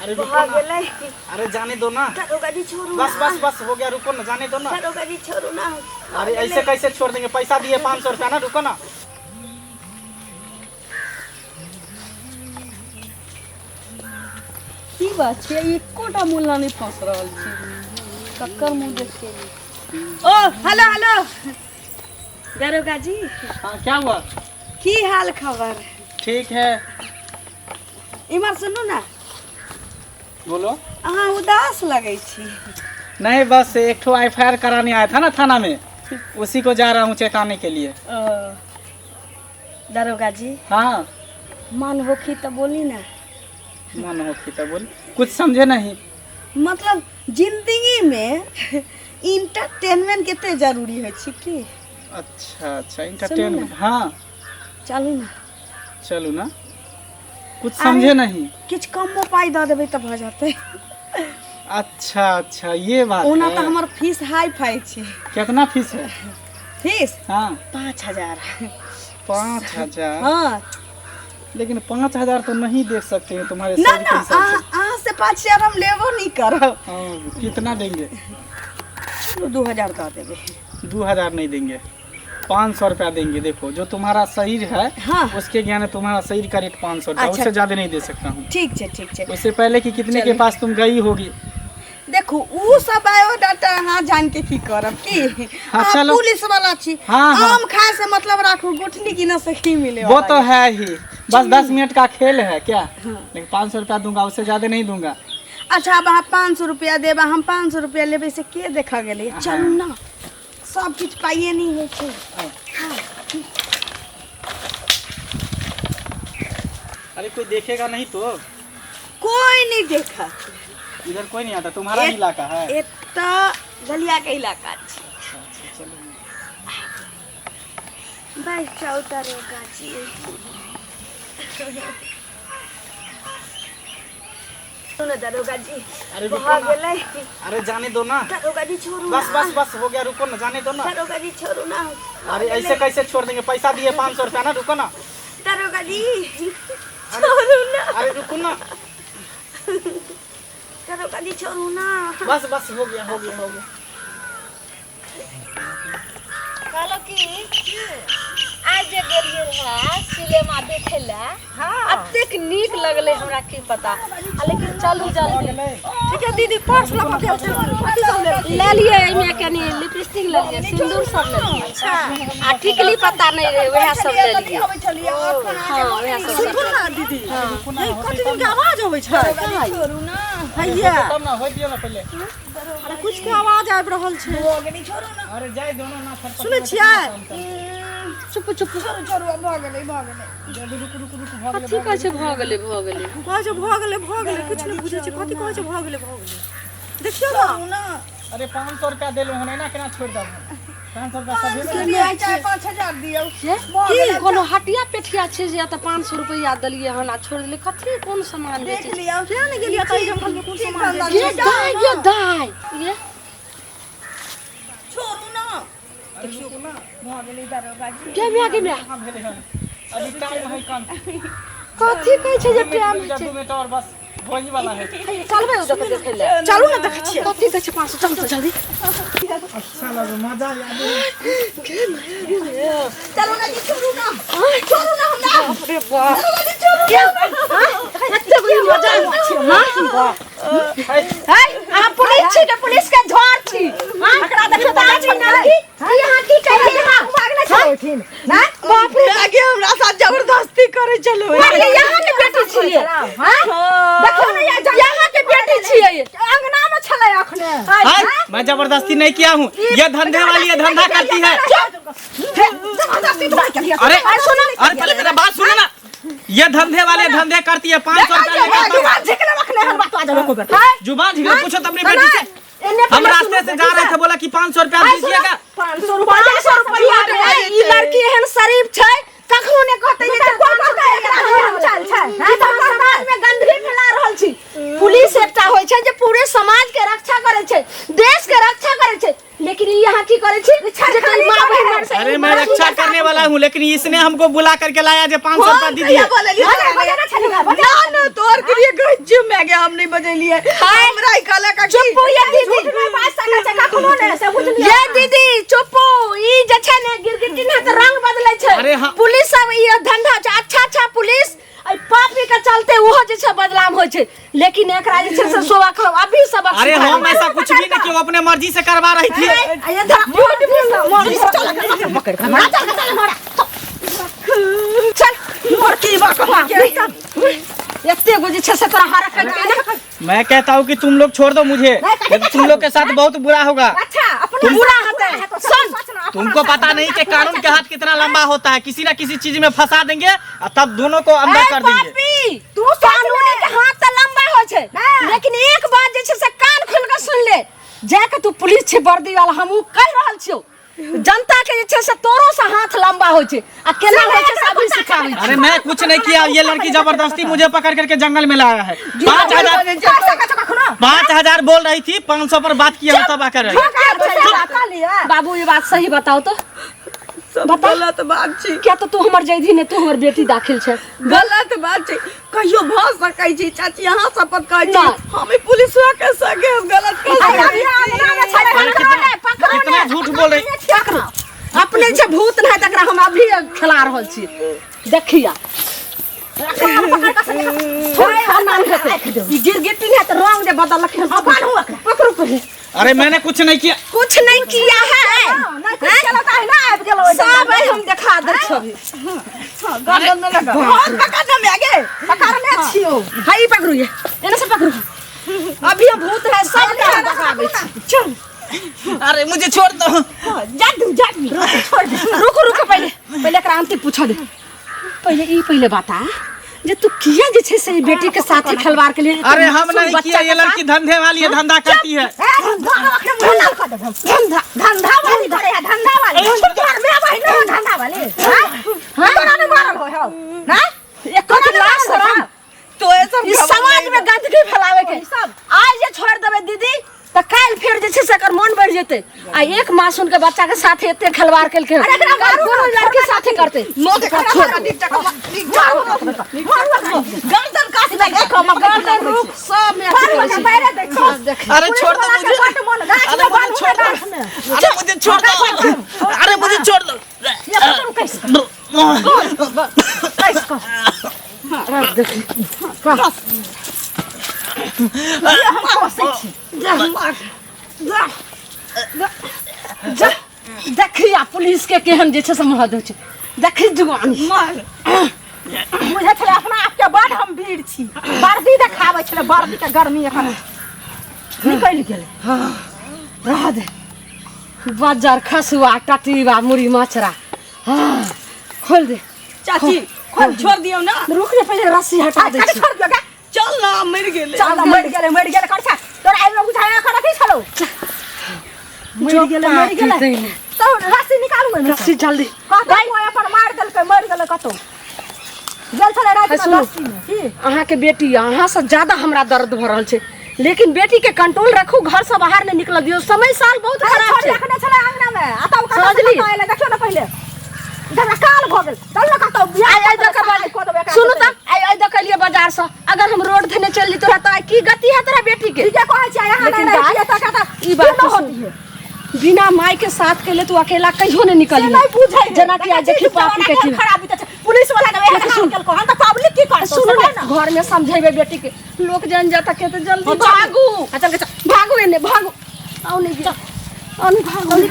अरे रुको भऽ ना। गेलै। अरे जाने दो ना। दरोगा जी छोड़ू बस ना। बस बस हो गया, रुको ना, जाने दो ना। दरोगा जी छोड़ू ना। अरे ऐसे कैसे छोड़ देंगे, पैसा दिए 500 रुपया ना, रुको ना। की बात छै, एकोटा मुल्ला नहि फंस रहल छै, कक्कर मुँह देख के। ओ हेलो हेलो दरोगा जी। हाँ, क्या हुआ? की हाल खबर? ठीक है। इम्हर सुनू ना। बोलो। अहाँ उदास लगै छी। नहीं, बस एक ठो एफ I R कराने आया था ना थाना में, उसी को जा रहा हूँ चेताने के लिए। ओ दरोगा जी। हाँ। मन होखी तऽ बोली ना। मन होखी तो बोल, कुछ समझे नहीं। मतलब जिंदगी में इंटरटेनमेंट कते जरूरी होइ छै की। अच्छा अच्छा, इंटरटेनमेंट, हाँ। चलू ना। चलू ना, कुछ समझे नहीं। किछु कमो पाइ दऽ देबै तऽ भऽ जेतै। अच्छा अच्छा, ये बात ओना है। तऽ हमर फीस हाई फाई छै। कितना फीस है? फीस? हाँ। 5000। 5000? हाँ। लेकिन 5000 तो नहीं दे सकते हैं तुम्हारे ना शरीर ना के हिसाब से। अहाँ से 5000 हम लेबो नहीं करब। हाँ, कितना देंगे? चलू 2000 दऽ देबै। 2000 नहीं देंगे, 500 रुपया देंगे। देखो जो तुम्हारा शरीर है, हाँ। उसके ज्ञान है तुम्हारा शरीर का रेट 500 रुपया। अच्छा। उससे ज्यादा नहीं दे सकता हूँ। ठीक छै, ठीक छै। उससे पहले कि कितने के पास तुम गई होगी। देखू उ सब बायोडाटा अहाँ जान के की करब की। हाँ, अहाँ चलो। पुलिस वाला छी। हाँ, हाँ। आम खाए से मतलब राखू, गुठली गिनऽ से की मिले वो वाला तो ये। है ही, बस 10 मिनट का खेल है क्या। लेकिन 500 रुपया दूंगा, उससे ज्यादा नहीं दूंगा। अच्छा, अब अहाँ 500 रुपया देब आ हम 500 रुपया लेबै से के देखऽ गेलै? चलू ना, सब किछु पाइए नहि होइ छै। अरे कोई देखेगा नहीं तो? कोई नहीं देखत। इधर कोई नहीं आता, तुम्हारा ही इलाका है। एतऽ गलिया के इलाका छै। बस जाउ दरोगा जी। सुनो दरोगा जी। अरे रुको भऽ ना। गेलै। अरे जाने दो ना। दरोगा जी छोड़ू बस ना। बस बस हो गया, रुको ना, जाने दो ना। दरोगा जी छोड़ू ना। अरे ऐसे कैसे छोड़ देंगे, पैसा दिए 500 रुपया ना, रुको ना। दरोगा जी छोड़ू ना। अरे रुको ना। दरोगा जी छोड़ू ना। बस बस हो गया हो गया हो गया। कहलहुँ कि आइ जे गेलियै रहए सिनेमा देखै लए, एतेक नीक लगलै हमरा की पता आ, लेकिन चलू जल्दी। ठीक है दीदी, पर्स लऽ कऽ गेल छलहुँ, कथी सब लेबै? ले लियै, एहिमे कनि लिपस्टिक लेलियै, सिन्दूर सब लेलियै आ टिकली पता नहि रहै, वएह सब लेलियै। हँ, वएह सब। सुनू ना दीदी, हे कथी दिन के आवाज अबै छै? हैया। तब ना हो दियो ना पहले। अरे कुछ के आवाज आबि रहल छै। अरे जाए दो ना, ना फटफट। सुनै छियै? चुप चुप। जल्दी रुक रुक रुक, भऽ गेलै। कथी कहै छै भऽ गेलै भऽ गेलै? कहै छै भऽ गेलै भऽ गेलै, किछु नहि बुझै छै। कथी कहै छै भऽ गेलै भऽ गेलै? देखियौ ना। अरे 500 रुपया देलहुँ हन, एना केना छोड़ि देब? 500 रुपया सभे। 5000 दियौ। की कोनो हटिया पेठिया छै जे एतऽ 500 रुपैआ देलियै हन आ छोड़ि देलियै? कथी कोन सामान बेचै छै? लियौ। किया नहि गेलियै तऽ एहि जंगलमे कोन सामान बेचै ये दाय, ये दाय, ये छोड़ू ना। अरे रुकू ना। भऽ गेलै दरोगा जी। गे म्या, गे म्या। कहाँ भेलै हन? अभी टाइम है कम। कथी कहै छै जे टाइम दू छै? मिनट और बस, वही वाला है। चलबै ओ देखै देखै लए? चलू ने, देखै छियै। कथी कहै छै 500? चलू तऽ जल्दी। अच्छा लगे, मजा आबे। चलू ना जी, छोड़ू ना, छोड़ू ना हमरा। बाप रे बाप, एते बड़ी मजा हाँ? है, अहाँ पुलिस छी के पुलिस के झोर छी? एकरा देखियौ तऽ आज लड़की ई अहाँ की कहियै? अहाँ बाप रे। आगे हमरा साथ जबरदस्ती करै छलो। अरे यहाँ के बेटी छियै? हाँ? देखियौ ने, यहाँ के बेटी छियै? अंगना मे छलै अखने। हाय, मैं जबरदस्ती नहीं किया हूँ, ये धंधे वाली ये धंधा करती है। जबरदस्ती तो नहीं अरे अरे पहले मेरा बात सुनो ना, ये धंधे वाले धंधे करती है, 500 रुपया लेकर आता जुबान झिकले रखने हर बात आ जाबे को बेटा। हूँ। जुबान झिकले? पूछो तो अपनी बेटी से, हम रास्ते से जा रहे थे, बोला कि 500 रुपया दीजिएगा। 500 रुपया, 500 रुपया में ई लड़की एहन शरीफ छै, कखनो ने कहतै जे चल छै। ई तऽ हम समाज में गंदगी फैला रहल छी। पुलिस एकटा होइ छै जे पूरे समाज के रक्षा करै छै, देश के रक्षा करै छै, लेकिन ई यहाँ की करै छी जे तोरी माँ बहिन से? अरे मैं रक्षा करने वाला हूँ, लेकिन इसने हमको बुला करके लाया जो 500 रुपया दीजिए। ना ना तोहर के लिए कहै छियौ माय गे, हम नहीं बजेलियै। हमरा ई कहलक कि चुप हो ये दीदी। झूठ नहि बाजि सकै छै कखनो ने, से बुझलियै? ये दीदी चुप हो। ई जे छै ने गिरगिटी ने तऽ रंग बदलै छै। अरे हाँ। पुलिस सब ई धंधा छै, अच्छा अच्छा पुलिस एहि पापी के चलते ओहो जे छै बदनाम होइ छै, लेकिन एकरा जे छै से शोभा खराब अभी सबक अरे सिखा हम देबै। ऐसा कुछ भी नहीं किया, वो अपने मर्जी से करवा रही थी। आ ये धरा चल मोरकी बकवा एते गो जे छै से तोरा हरा करके ना। मैं कहता हूँ कि तुम लोग छोड़ दो मुझे, नहीं तो तुम लोग के साथ बहुत बुरा होगा। अच्छा अपना बुरा हेतै सुन। तुमको पता नहीं कि कानून के हाथ कितना लंबा होता है, किसी ना किसी चीज में फंसा देंगे और तब दोनों को अंदर ए कर देंगे। पापी, तू कानून के हाथ तऽ लंबा होइ छै, लेकिन एक बात जे छै से कान खोल के सुन ले, जाके तू पुलिस छै वर्दी वाला, हम उ कहि रहल छियौ, जनता के जे छै से तोरो से हाथ लंबा होइ छै आ केना होइ छै से अभी सिखाबै अरे मैं कुछ नहीं किया, ये लड़की जबरदस्ती मुझे पकड़ करके जंगल में लाया है। 5000 5000 बोल रही थी, 500 पर बात किया तब आकर रही। बाबू ये बात सही बताओ तो। सब गलत बात छै। क्या तो तू हमर जैधी ने, तू हमर बेटी दाखिल छै। गलत बात छै, कहियो भऽ सकै छै चाची, अहाँ शपथ कहै छी, नहि। हम ई पुलिसवा के संगे हम गलत कऽ सकै छी। अरे कितना कितना झूठ बोल रही। पकड़ो अपने जे भूत नहीं तकरा हम अभी खेला रहल छी, देखिया गिरगिटी नहीं तो रंग जे बदलक है। पकड़ो पहले। अरे मैंने कुछ नहीं किया। कुछ नहीं किया है, सब है, हम देखा दे छबी। गर्दन में लगा। बहुत पकड़ ना मैं आगे पकड़ने छियो, हाई पकड़ू, ये एने से पकड़ू, अभी हम भूत है सब के हम देखाबै छी। चल। अरे मुझे छोड़ दो। जा दू जा दू, छोड़ दे, रुक रुक, पहले पहले क्रांति पूछ दे, पहले ई पहले बता जे तू किया जे छै से ई बेटी के साथ खिलवाड़ के लिए। अरे हम मासूम नहीं बच्चा किया, ये के साथ? लड़की धंधे वाली है, धंधा करती है। धंधा धंधा वाली करे है, धंधा वाली तोहर माय बहिन नहीं धंधा वाली। हां तोरा नहीं मारल हो हो ना एको लाज शरम तो ये सब ई समाज में गंदगी फैलावे के आज जे छोड़ देबै दीदी तऽ काल्हि फेर जे छै से एकर मन बढ़ि जेतै, आ एक मासूम के बच्चा के साथ एते खिलवाड़ केलकै, काल्हि कोनो लड़की साथे करतै। गर्दन काट दे एक हम गर्दन रुक सब में अथी करै छै। अरे छोड़ दो मुझे। अरे मुझे छोड़ दो। अरे मुझे छोड़ दो। अरे मुझे छोड़ दो। जा देखिया पुलिस के केहन जे छै से महद छै, देखी जुआन बुझै छलै अपना आपके बड हम वीर छी, वर्दी देखाबै छलै, वर्दी के गर्मी एखन निकलि गेलै। रह दे बजर खसुआ टटीबा मुड़ी मचरा। हाँ खोल दे चाची, खोल छोड़ दियौ ना। रुक ने पहिले रस्सी हटा दे छी। छोड़ दियौ गे। चल ना, मरि गेलै। चल ना, मरि गेलै मरि गेलै कर तोरा आइमे बुझाया कर रखी छलौ, मरि गेलै मरि गेलै तो रस्सी निकालू एहिमे। रस्सी जल्दी। कहतै कोइ अपन मारि देलकै, मरि गेलै कतौ गेल छलै रातिमे सुनू। रस्सीमे की। अहाँके बेटी अहाँ से ज्यादा हमरा दर्द भऽ रहल छै, लेकिन बेटी के कंट्रोल रखू, घर से बाहर नहीं निकल दियौ, समय साल बहुत अरे खराब छोड़ छै। रखने छलै अंगना में, आ तब कतौ समझली? कतौ एलै देखियौ ने पहिले, जकरा काल भऽ गेल चल ने कतौ बियाह आइ आइ कऽ दऽ के देबै, कऽ देबै एकरा सुनू के। तऽ आइ आइ दऽ के लिए बाजार से अगर हम रोड धने चल जइतौ तऽ आइ की गति है तोरा बेटी के। ठीके कहै छियै, यहाँ लेकिन नहि बात- रहितियै तऽ कतऽ ई बात की न तऽ होती है। बिना माय के साथ के लिए तू अकेला कहियो नहीं से निकली, नहीं बुझै है। जेना कि आज देखी पापी के की खराबी तऽ छै। पुलिस वाला के लेकिन सुन। केलको हन तऽ पब्लिक की करतौ? सुनू से ने, कह ना। घर में समझेबे बेटी के, लोक जान जाता के तो जल्दी हाँ, चल। भागू। हाँ, चल के चल। भागू एने भागू, आओ नहीं आओ नहीं भागू।